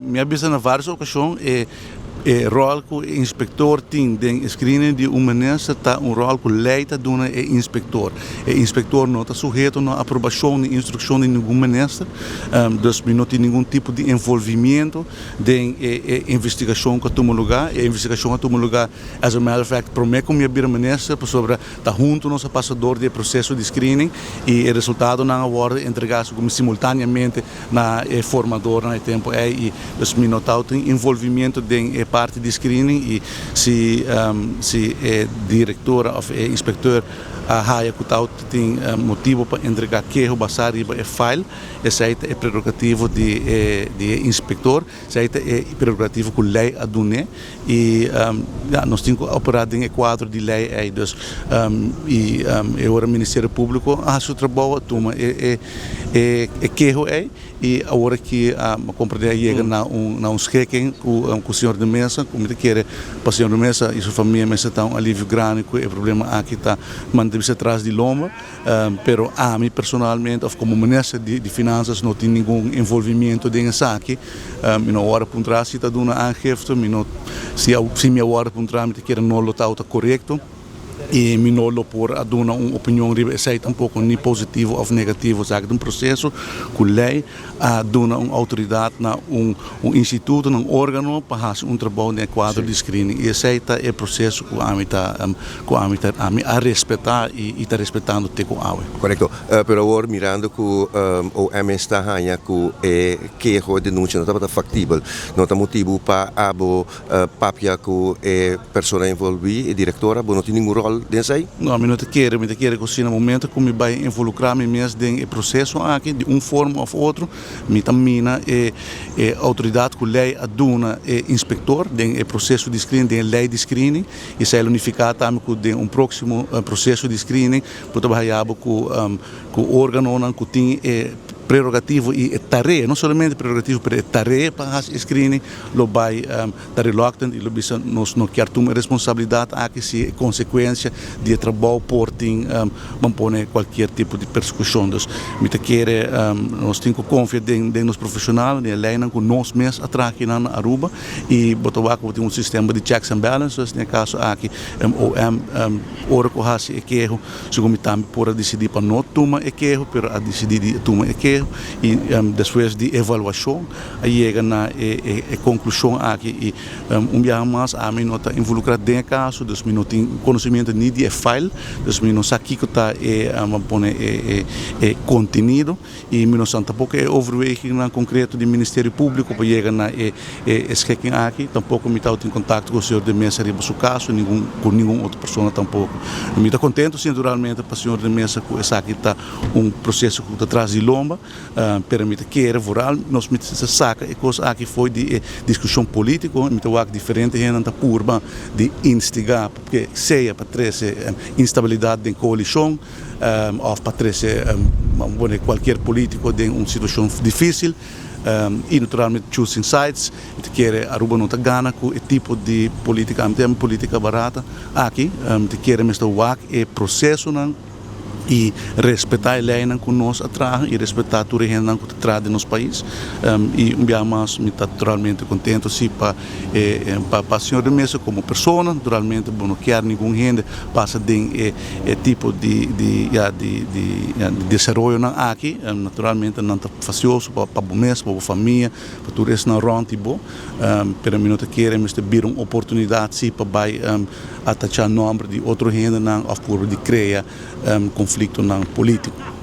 Mi a bisa na varios ocasion e e rol cu e inspector tin den e screening di un minister ta un rol cu ley ta duna e inspector. E inspector no ta suheto na aprobacion ni instruccion di ningun minister, dus mi no tin ningun tipo di envolvimiento den e e investigacion cu a tuma lugar. E investigacion a tuma lugar as a matter of fact prome cu mi a bira minister pasobra ta hunto nos a pasa door di e proceso di screening y e resultadonan a wordo entrega simultaneamente na e formadornan e tempo ei y dus mi no tau tin involvimiento den e parti di screening y si si e directora of e inspecteur a haya cu tau tin motibo pa entrega keho basa riba e file, esei ta e prerogativo di e di e inspector, esei ta e prerogativo cu ley a dun'e y ya nos tin cu opera den e cuadro di ley ei dus y e ora Ministerio Publico a haci su trabou a tuma e e E keho ei y awor aki a comprende a yega na un na un schikking cu cu señor de Meza cu mi ta kere pa señor de Meza y su famia mester ta un alivio grandi cu e problema aki ta mantene tras di lomba pero ami personalmente of como minister di di finanzas no tin ningun envolvimiento den esaki mi no a worde puntra si ta duna aangifte mi no si si mi a worde puntra mi ta kere no lo ta corecto. Y mi no lo por a duna un opinion riba esey tampoco, ni positivo of negativo. Esaki ta un proceso cu ley a duna un autoridad na un un instituto, na un organo pa haci un trabou den e cuadro di screening. Y esey ta e proceso cu ami ta cu ami ta ami a respeta y y ta respetando te cu awe. Corecto. Pero awor mirando cu OM ta haña cu e keho, e denuncia no tabata factibel, no ta motibo pa abo Papia ku e persona envolví, e direktora, bo no tin ningun ròl den esei? No, mi no ta kere. Mi ta kere ku si na momento ku mi bai involukrá mi mes den e proseso aki di un forma òf otro, mi ta mina e e outoridat ku lei a duna e inspektor den e proseso di screening, den e lei di screening. I esei lo nifiká tambe ku den un próksimo proseso di screening bo ta bai haña bo ku ku órganonan ku tin e prerogativo i e tarea, no solamente prerogativo pero e tarea pa hasi e screening lo bai ta reluctant i lo bisa nos no kier tuma e responsabilidad aki si e consecuencia di e trabou por tin ban pone cualkier tipo di persecucion. Dus mi ta kere nos tin cu confia den den nos profesional, den e leynan cu nos mes a traha akinan na Aruba i bo ta wak cu bo tin un sistema di checks and balances, den e caso aki OM ora cu hasi e keho Segun mi tambe por a disidí pa no tuma e keho, pero a disidí di tuma e keho i despues di evaluashon a yega na e konklushon aki i un biaha mas ami no ta involukrá den e kaso, dus mi no tin konosimiento ni di e file, dus mi no sa kiko ta e pone e kontenido. I mi no sa tampoko e overwegingnan konkreto di Ministerio Públiko pa yega na e e schikking aki. Tampoko mi tabatin kontakto ku señor De Meza riba su kaso, ningun ku ningun otro persona tampoko. Mi ta kontento si naturalmente pa señor De Meza ku esaki ta un proseso ku ta tras di lomba, pero mi ta kere vooral nos mester saka e kos aki fo'i di e diskushon polítiko. Mi ta wak diferente hendenan ta purba di instigá ke sea pa trese instabilidat den koalishon, of pa trece pone cualkier politico den un situacion dificil y naturalmente choosing sides. Mi ta kere Aruba no ta gana cu e tipo di politica, ami ta yama politica barata aki. Mi ta kere mester wak e procesonan y respeta e leynan cu nos a traha y respeta tur e hendenan cu ta traha den nos pais. Y un biaha mas mi ta naturalmente contento si pa pa señor de Meza como persona, naturalmente bo no kier ningun hende pasa den e E tipo di di ya di di ya di desaroyonan aki naturalmente nan ta fasioso pa pa bo mes, pa bo famia, pa tur esnan rònt di bo, pero mi no ta kere mester bira un oportunidat si pa bai atachá nòmber di otro hendenan òf purba di krea konfliktonan polítiko.